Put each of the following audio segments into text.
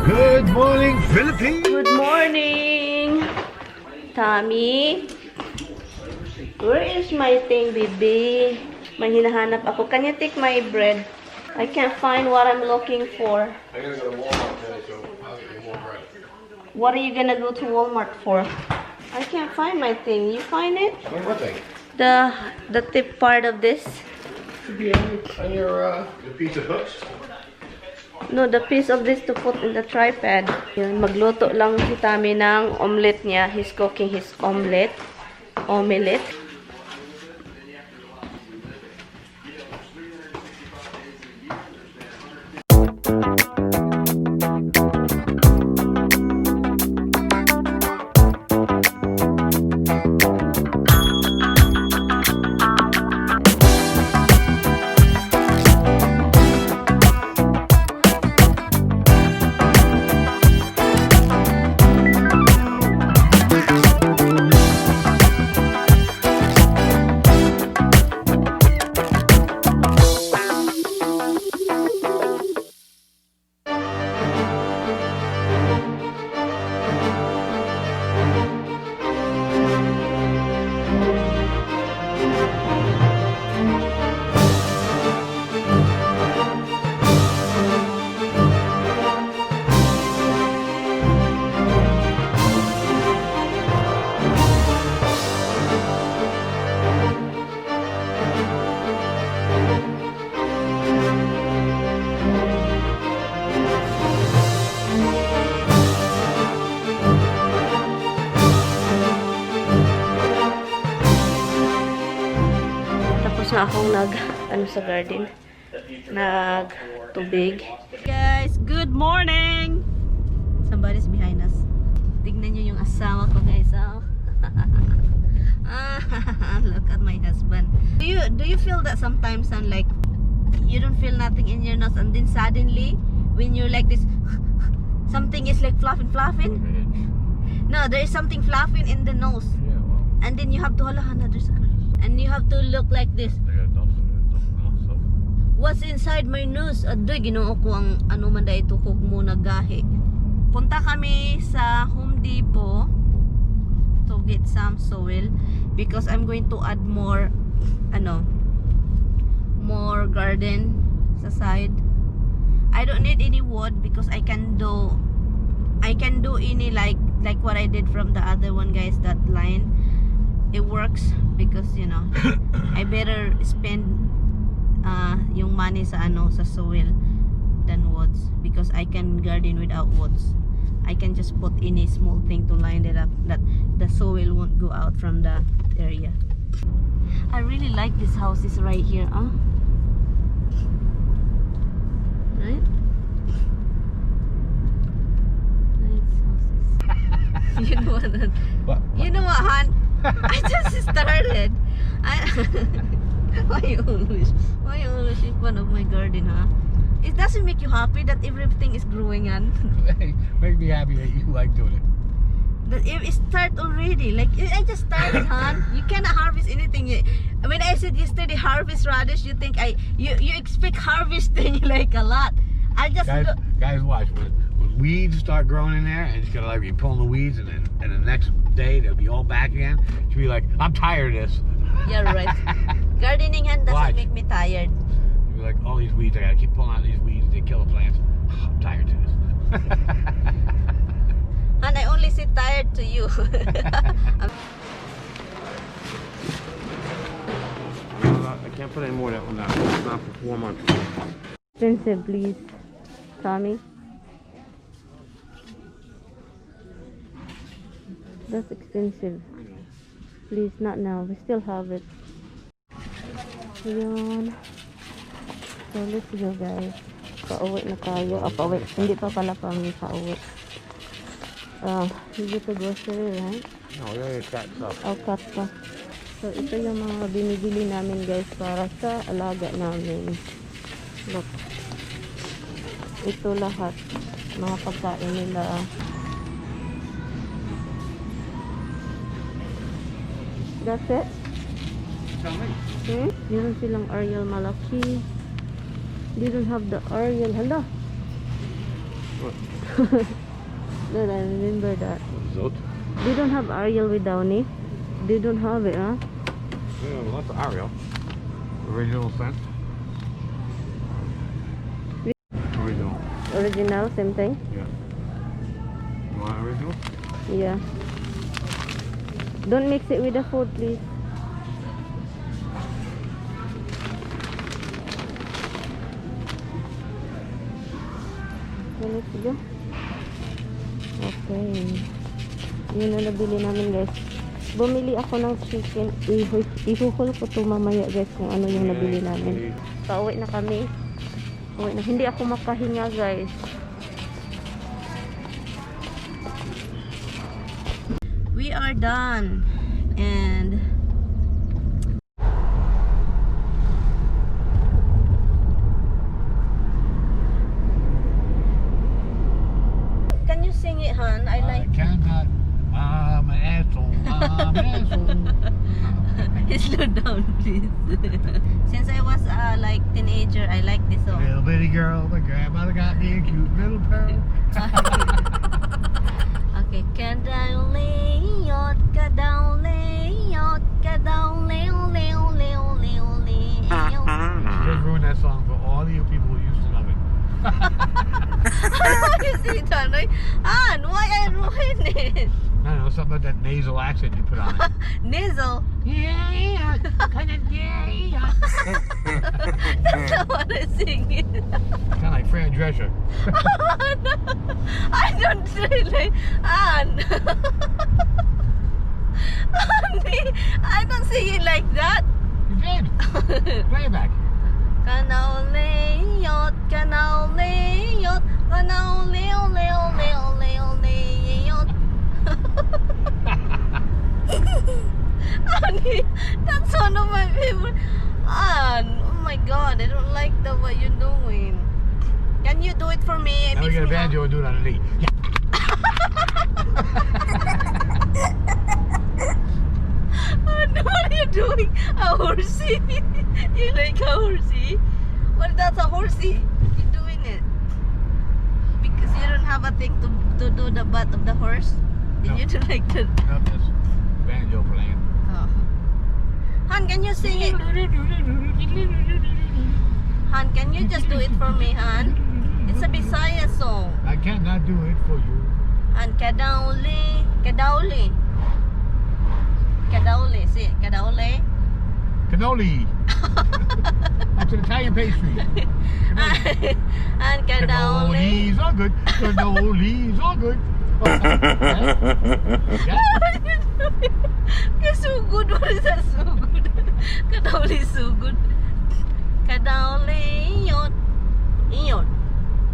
Good morning, Philippines! Good morning, Tommy. Where is my thing, baby? May hinahanap ako. Can you take my bread? I can't find what I'm looking for. I gotta go to Walmart today, so I'll get more bread. What are you gonna go to Walmart for? I can't find my thing. You find it? What thing? The tip part of this. Should be on your piece of hooks. No, the piece of this to put in the tripod. Yun, magluto lang si Tommy ng omelette niya. He's cooking his omelette. Na akong sa garden, tubig. Guys, good morning. Somebody's behind us. Tignan nyo yung asawa ko, guys. Oh. Look at my husband. Do you feel that sometimes, son, like you don't feel nothing in your nose, and then suddenly when you're like this, something is like fluffing? No, there is something fluffing in the nose. Yeah, well. And then you have to there's a and you have to look like this. What's inside my nose? Adoy, ginoo ko ang ano man dahil tukog mo nagahi. Punta kami sa Home Depot to get some soil because I'm going to add more garden sa side. I don't need any wood because I can do any like what I did from the other one, guys, that line. It works because I better spend yung money sa soil than woods because I can garden without woods. I can just put any small thing to line it up that the soil won't go out from the area. I really like this houses right here, right? Nice houses. You know what, hon? I just started. Why you always make fun of my garden, huh? It doesn't make you happy that everything is growing on. Make me happy that you like doing it. That it start already. Like I just started, hon. You cannot harvest anything. When I said yesterday harvest radish, you think you expect harvesting like a lot. I just guys watch when weeds start growing in there, and it's gonna like be pulling the weeds, and then the next day they'll be all back again. She'll be like, I'm tired of this. Yeah, right. Gardening doesn't make me tired. You'll be like, all these weeds, I gotta keep pulling out these weeds, they kill the plants. I'm tired of this. And I only say tired to you. I can't put any more of that one down. It's not for 4 months. Expensive, please, Tommy. That's expensive. Please, not now. We still have it. Ayan. So, let's go, guys. Pauwi na tayo. Pauwi. Hindi pa pala kami pauwi. Hindi to grocery, right? No, we already cut stuff. Cut pa. So, ito yung mga binibili namin, guys, para sa alaga namin. Look. Ito lahat. Mga pagkain nila. That's it? Tell me. Meron silang Arial malaki. They don't have the Arial. Hala. What? Then I remember that. Zot. They don't have Arial with Downy. They don't have it, huh? Yeah, well, that's Ariel. Original scent. Original. Original, same thing? Yeah. You want original? Yeah. Don't mix it with the food, please. So, let's go. Okay. Yun na nabili namin, guys. Bumili ako ng chicken. Ihuhul ko to mamaya, guys, kung ano yung nabili namin. Pauwi na kami. Pauwi na. Hindi ako makahinga, guys. We are done. And can you sing it, hon? I like. Cannot. I'm an asshole. I'm an asshole. Slow down, please. Since I was like teenager, I like this song. Little bitty girl, my grandmother got me a cute little pearl. Okay, kadawleyot, kadawleyot, kadawleyot. Just ruined that song for all you people who used to love it. You see that, right? Why I ruined it? I don't know, something about that nasal accent you put on it. Nasal. Yeah, kind of yeah. That's not what I sing it. Kind of like Fran Drescher. No, I don't say like Anne. I don't sing it like that. You did. Play it back. Kanawleyot, kanawleyot, kanawleyot. Annie, that's one of my favorite. Anne, oh my god, I don't like the way you're doing. Can you do it for me? Now we get a banjo and do it on a knee. Yeah. Anne, what are you doing? A horsey? You like a horsey? Well, that's a horsey. You're doing it. Because you don't have a thing to do the butt of the horse. No. You do like that. No, just banjo playing. Oh. Han, can you sing it? Han, can you just do it for me, Han? It's a Bisaya song. I cannot do it for you. And kadauli, kadauli. Kadauli, see it, kadauli. Cannoli. That's an Italian pastry. And kadauli. Cannolis are good. Cannolis are good. What are you doing? It's so good. What is that so good? Kadauli is so good. Kadauli, yon. Yon.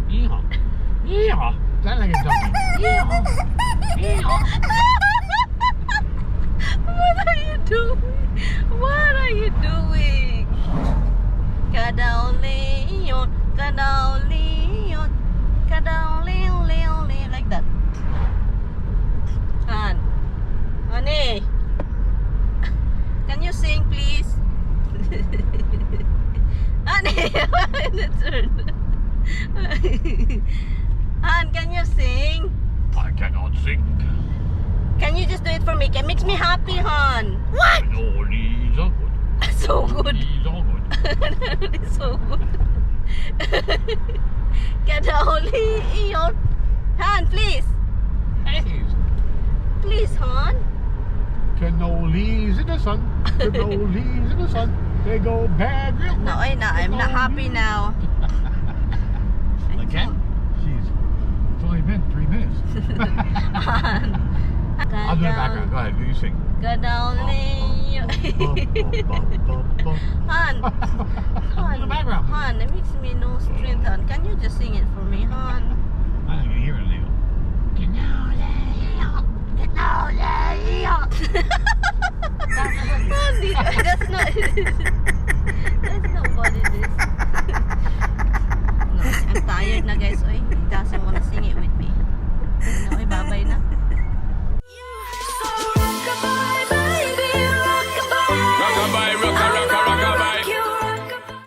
Yeehaw. Yeehaw. Sound like a donkey. Yeehaw. Yeehaw. What are you doing? What are you doing? Kadauli, yon. Kadauli, yon. Kadauli, like that. Han. Honey. Can you sing, please? Honey, it's turn. Han, can you sing? I cannot sing. Can you just do it for me? It makes me happy, Han. What? Cannolis are good. So good. Cannolis are good. It's so good. Kadauli, iyon. Han, please. Hey. Please, Han. Cannolis in the sun. Cannolis in the sun. They go bad real quick. No, I'm not happy now. Again? Jeez. It's only been 3 minutes. I'll do the background. Go ahead. You sing. Kadauli. Han. Do the background. Han, it makes me no strength, Han. Can you just sing it for me, Han? I don't even hear it anymore. Cannoli. That's not